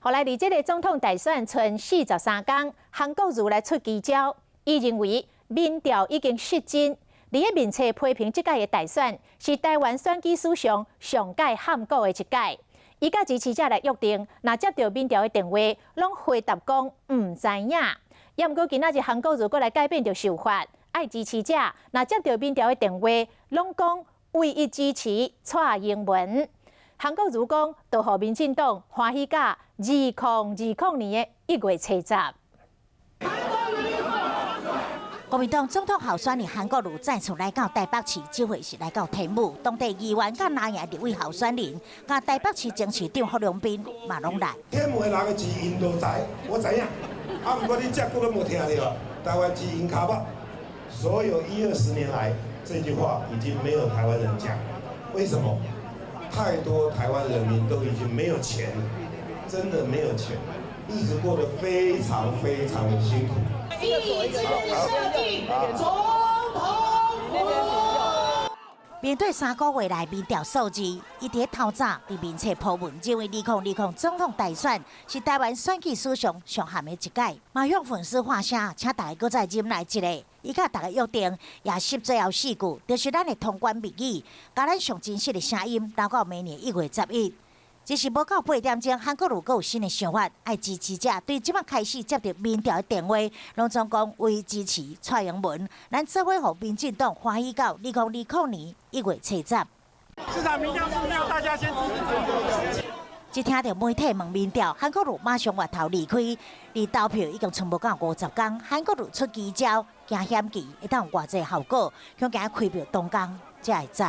予來佇這个總統大選賰43工，韓國瑜來出奇招，伊認為民調已經失真。佇个面冊批評這屆的大選是台灣選舉史上上蓋譀古的一屆。伊佮支持者來約定，若接著民調的電話，攏回答講毋知影。也毋過今仔日韓國瑜閣來改變著手法，愛支持者若接著民調的電話，攏講唯一支持蔡英文。韓國瑜講，就予民進黨歡喜甲2020年的1月70。國民黨總統候選人韓國瑜再次來到台北市，這回是來到天母，當地議員佮藍營立委候選人，佮台北市前市長侯龍斌嘛攏來。天母的人的字𪜶都知，我知影。啊，毋過你遮久攏無聽著，台灣之𪜶跤目。所有一二十年來，這句話已經沒有台灣人講，為什麼？太多台灣人民都已經沒有錢，真的沒有錢，日子過得非常非常的辛苦。一致設定總統府。面對3個月內民調數字，伊佇頭早佇面冊鋪文，認為2020總統大選是台灣選舉史上上譀的一屆，嘛向粉絲發聲，請大家閣再忍耐一下。伊佮大家約定，也翕最後四句，就是咱的通關密語，共咱上真實的聲音，留到明年1月11。只是無到8點鐘，韓國瑜閣有新的想法，愛支持者對這擺開始接著民調的電話，攏總講為支持蔡英文，咱做伙予民進黨歡喜到2020年1月70。市場民調是不是要大家先支持？一聽著媒體問民調，韓國瑜馬上越頭離開。離投票已經賰無夠50工，韓國瑜出奇招，驚險棋會當有偌濟效果，恐驚開票當工才會知。